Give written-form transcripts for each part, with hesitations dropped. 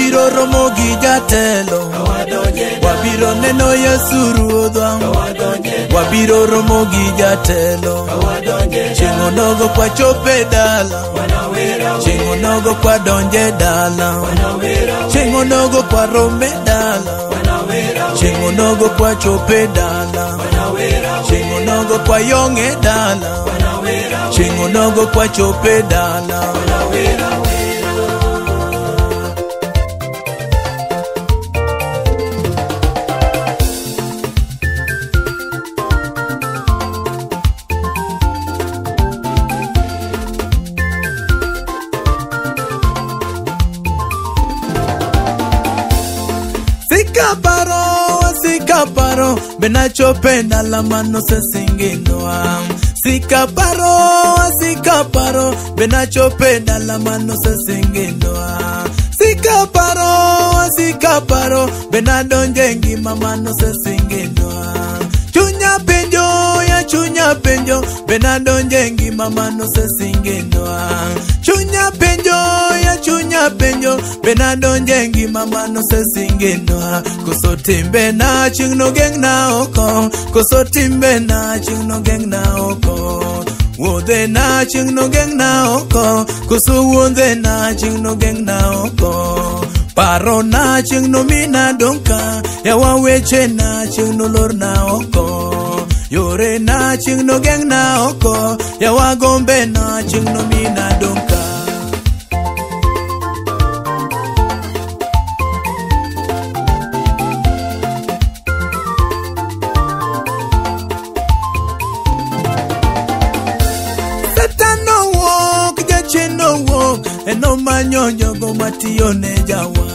Wabiro romo gi jatelo, wabiro neno Yesu ruodhwa. Wabiro romo gi jatelo, chieng' onogo kwachope dala, chieng' onogo kwadonje dala, chieng' onogo kwarome dala, chieng' onogo kwachope dala, chieng' onogo kwayong'e dala, chieng' onogo kwachope dala. Sikaparo, benachope dala manosesinginwa. Sikaparo, sikaparo, benachope dala manosesinginwa. Sikaparo, sikaparo, benadonje ngima manosesinginwa. Chunya penjo ya chunya penjo, benadonje ngima manosesinginwa. Chunya penjo ya chunya penjo, benadonje ngima manosesinginwa. Koso timbe na chieng' nogeng' na oko, koso timbe na chieng' nogeng' na oko. Wuodhe na chieng' nogeng' na oko, koso wuodhe na chieng' nogeng' na oko. Paro na chieng' nomina dong' ka, yawa weche na chieng' nolor na oko. Yore na chieng' nogeng' na oko, yawa gombe na chieng' nomina dong' ka. Eno manyo jogo matiyo ne jawa.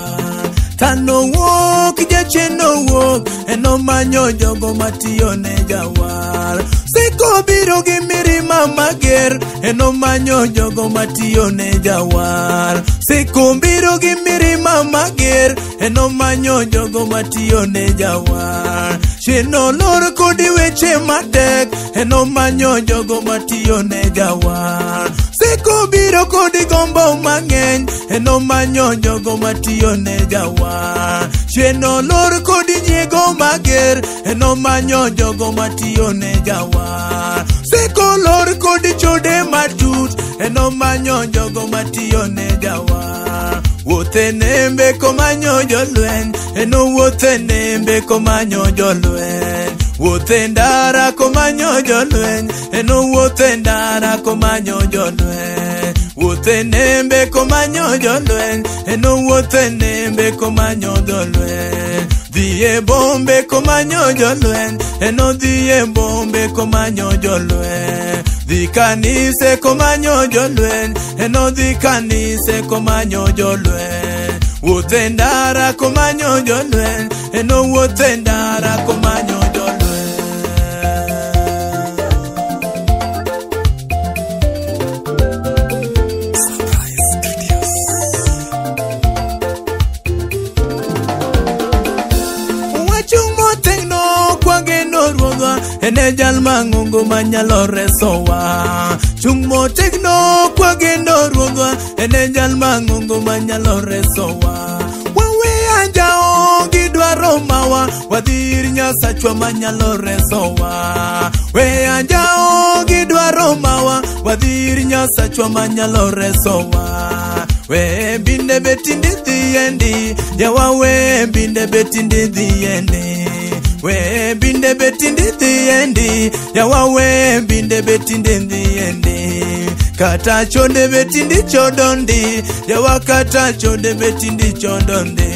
Tano wuok, jachien owuok, eno manyo jogo matiyo ne jawar. Siko biro gi mirima mager, eno manyo jogo matiyo ne jawar. Siko biro gi mirima mager, eno manyo jogo matiyo ne jawar. Chien olor kodi weche matek, eno manyo jogo matiyo ne jawar. Siko biro kodi gombo mang'eny, eno manyo jogo matiyo ne jawar. Chien olor kodi nyiego mager, eno manyo jogo matiyo ne jawar. Siko lor kodi chode matut, eno manyo jogo matiyo ne jawar. Wuothe nembe komanyo jolweny, eno wuothe nembe komanyo jolweny. Wuothe ndara komanyo jolweny, eno wuothe ndara komanyo jolweny. Wuothe nembe komanyo jolweny, eno wuothe nembe komanyo jolweny. Dhie bombe komanyo jolweny, eno dhie bombe komanyo jolweny. Dhi kanise komanyo jolweny, eno dhi kanise komanyo jolweny. Wuothe ndara komanyo jolweny, eno wuothe ndara komanyo jolweny. Wachung' motegno kwageno ruodhwa, en e jal mang'ongo manyalo resowa. Chung' motegno kwageno ruodhwa, en e jal mang'ongo manyalo resowa. Wawe anjawo gi dwaro mawa, wadhi ir Nyasachwa manyalo resowa. We anjawo gi dwaro mawa, wadhi ir Nyasachwa manyalo resowa. We binde betindi dhiendi, yawa we binde betindi dhiendi. We binde betindi dhiendi, yawa we binde betindi dhiendi. Kata chonde betindi chodondi, yawa kata chonde betindi chodondi.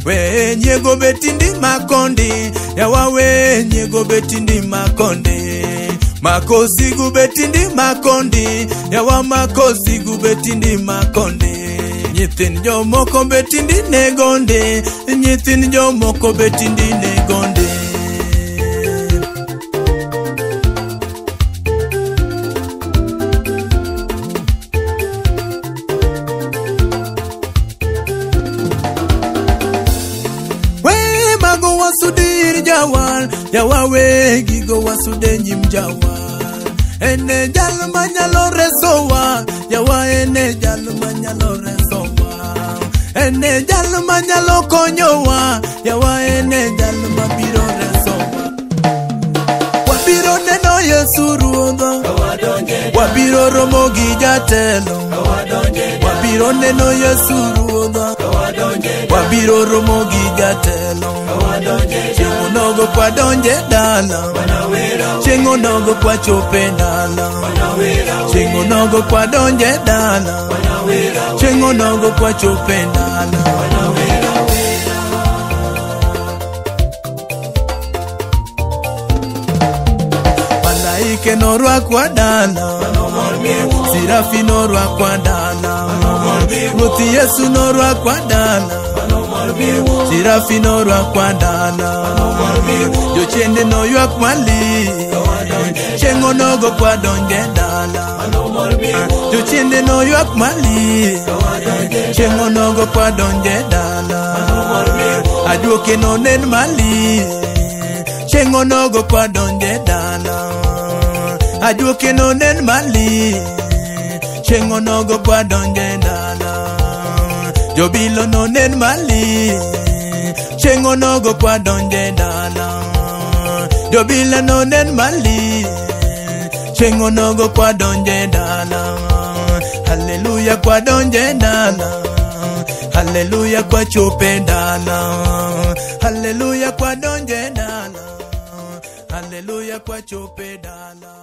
We nyiego betindi makondi, yawa we nyiego betindi makondi. Makosigu betindi makondi, yawa makosigu betindi makondi. Nyithind jomoko betindi negondi, nyithind jomoko betindi negondi. We mago wasudir jawar, yawa we gigo wasude nyim jawar. Ene jal manyalo resowa, yawa ene jal manyalo resowa. ene jal manyalo konyowa, yawa ene jal mabiro resowa. Wabiro neno Yesu Ruodhwa, wabiro romo gi jatelo. Wabiro neno Yesu Ruodhwa, wabiro romo gi jatelo. Chieng' onogo kwadonje dala, chieng' onogo kwachope dala, chieng' onogo kwadonje dala, chieng' onogo kwachope dala. Malaike norwakwa dala, Serafi norwakwa dala, Ruoth Yesu norwakwa dala, Serafi norwakwa dala, Jochiende noywak malich, chieng' onogo kwadonje dala, Jochiende noywak malich, chieng' onogo kwadonje dala, Ajuoke nonen malich, chieng' onogo kwadonje dala, Ajuoke nonen malich, chieng' onogo kwadonje dala, Jobilo nonen malich, chieng' onogo kwadonje dala, Jobilo nonen malich, chieng' onogo kwadonje dala. Haleluya kwadonje dala, haleluya kwachope dala, haleluya kwadonje dala, haleluya kwachope dala.